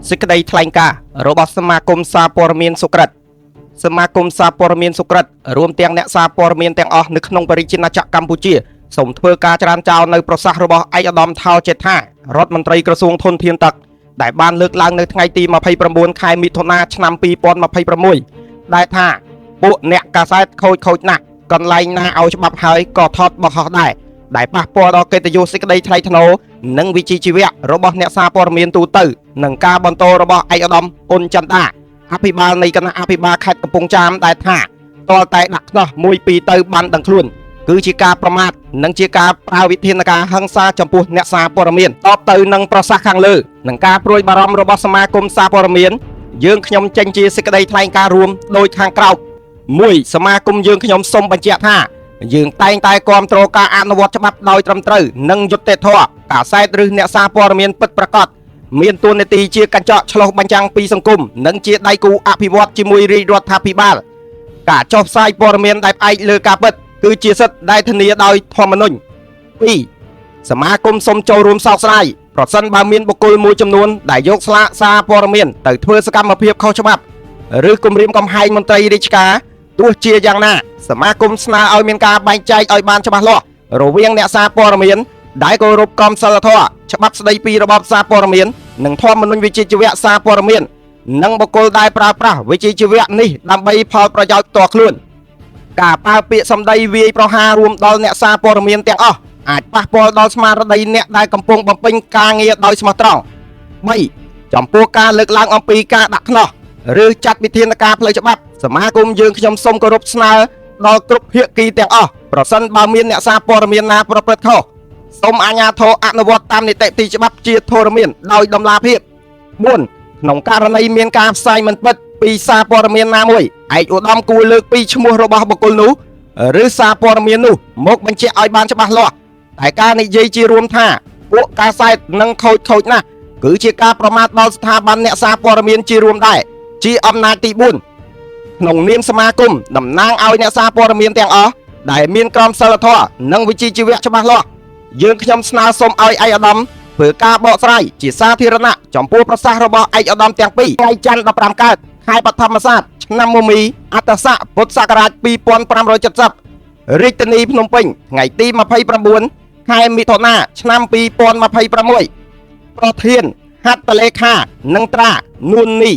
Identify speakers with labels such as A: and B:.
A: សេចក្តីថ្លែងការណ៍របស់សមាគមសារព័ត៌មានសុក្រិតសមាគមសារព័ត៌មានសុក្រិតរួមទាំងអ្នកសារព័ត៌មានទាំងអស់នៅក្នុងប្រជាណាចក្រកម្ពុជាសូមធ្វើការច្រានចោលនៅប្រសាសន៍របស់ឯកឧត្តមថោចេដ្ឋារដ្ឋមន្ត្រីក្រសួងធនធានទឹកដែលបានលើកឡើងនៅថ្ងៃទី29ខែមិថុនាឆ្នាំ2026ដែលថាពួកអ្នកកាសែតខូចខូចណាស់កន្លែងណាឲ្យច្បាប់ហើយក៏ថតបង្ហោះដែរដែលប៉ះពាល់ដល់កិត្តិយសសេចក្តីថ្លៃថ្នូរនិងវិជ្ជាជីវៈរបស់អ្នកសារព័ត៌មានទូទៅនិងការបន្តរបស់ឯកឧត្តមអ៊ុនចន្ទាអភិបាលនៃគណៈអភិបាលខេត្តកំពង់ចាមដែលថាតលតែដាក់ខ្នោះមួយពីរទៅបានដឹងខ្លួនគឺជាការប្រមាថនិងជាការប្រើវិធានការហិង្សាចំពោះអ្នកសារព័ត៌មានតបទៅនឹងប្រសាសន៍ខាងលើនិងការព្រួយបារម្ភរបស់សមាគមសារព័ត៌មានយើងខ្ញុំចេញជាសេចក្តីថ្លែងការណ៍រួមដោយខាងក្រោមមួយសមាគមយើងខ្ញុំសូមបញ្ជាក់ថាយើងតែងតែគាំទ្រការអនុវត្តច្បាប់ដោយត្រឹមត្រូវនិងយុត្តិធម៌កាសែតឬអ្នកសារព័ត៌មានពិតប្រាកដមានតួនាទីជាកញ្ចក់ឆ្លុះបញ្ចាំងពីសង្គមនិងជាដៃគូអភិវឌ្ឍជាមួយរាជរដ្ឋាភិបាលការចុះផ្សាយព័ត៌មានដែលផ្អែកលើការពិតគឺជាសិទ្ធិដែលធានាដោយធម្មនុញ្ញ2សមាគមសូមចូលរួមសោកស្ដាយប្រសិនបើមានបុគ្គលមួយចំនួនដែលយកស្លាកសារព័ត៌មានទៅធ្វើសកម្មភាពខុសច្បាប់ឬគំរាមកំហែងមន្ត្រីរាជការទោះជាយ៉ាងណាសមាគមស្នើឲ្យមានការបែងចែកឲ្យបានច្បាស់លាស់រវាងអ្នកសារព័ត៌មានដែលគោរពក្រមសីលធម៌ច្បាប់ស្តីពីរបបសារព័ត៌មាននិងធម្មនុញ្ញវិជ្ជាជីវៈសារព័ត៌មាននិងបុគ្គលដែលប្រើប្រាស់វិជ្ជាជីវៈនេះដើម្បីផលប្រយោជន៍ផ្ទាល់ខ្លួនការប្រើពាក្យសម្ដីវាយប្រហាររួមដល់អ្នកសារព័ត៌មានទាំងអស់អាចប៉ះពាល់ដល់ស្មារតីអ្នកដែលកំពុងបំពេញការងារដោយស្មោះត្រង់3ចំពោះការលើកឡើងអំពីការដាក់ខ្នោះឬចាត់វិធានការផ្លូវច្បាប់សមាគមយើងខ្ញុំសូមគោរពស្នើដល់គ្រប់ភាគីទាំងអស់ប្រសិនបើមានអ្នកសារព័ត៌មានណាប្រព្រឹត្តខុសសូមអាជ្ញាធរអនុវត្តតាមនីតិវិធីច្បាប់ជាធរមានដោយតម្លាភាព4ក្នុងករណីមានការផ្សាយមិនពិតពីសារព័ត៌មានណាមួយឯកឧត្តមគួរលើកពីឈ្មោះរបស់បុគ្គលនោះឬសារព័ត៌មាននោះមកបញ្ជាក់ឲ្យបានច្បាស់លាស់តែការនិយាយជារួមថាពួកកាសែតនឹងខូចខូចណាស់គឺជាការប្រមាថដល់ស្ថាប័នអ្នកសារព័ត៌មានជារួមដែរជាអំណាចទី4ក្នុងនាមសមាគមតំណាងឲ្យអ្នកសារព័ត៌មានទាំងអស់ដែលមានក្រមសីលធម៌និងវិជ្ជាជីវៈច្បាស់លាស់យើងខ្ញុំស្នើសុំឲ្យឯកឧត្តមធ្វើការបកស្រាយជាសាធារណៈចំពោះប្រសាសន៍របស់ឯកឧត្តមទាំងពីរថ្ងៃច័ន្ទ15កើតខែបឋមសាទឆ្នាំមមីអត្តស័កពុទ្ធសករាជ2570រាជធានីភ្នំពេញថ្ងៃទី29ខែមិថុនាឆ្នាំ2026ប្រធានហត្ថលេខានិងត្រានួននី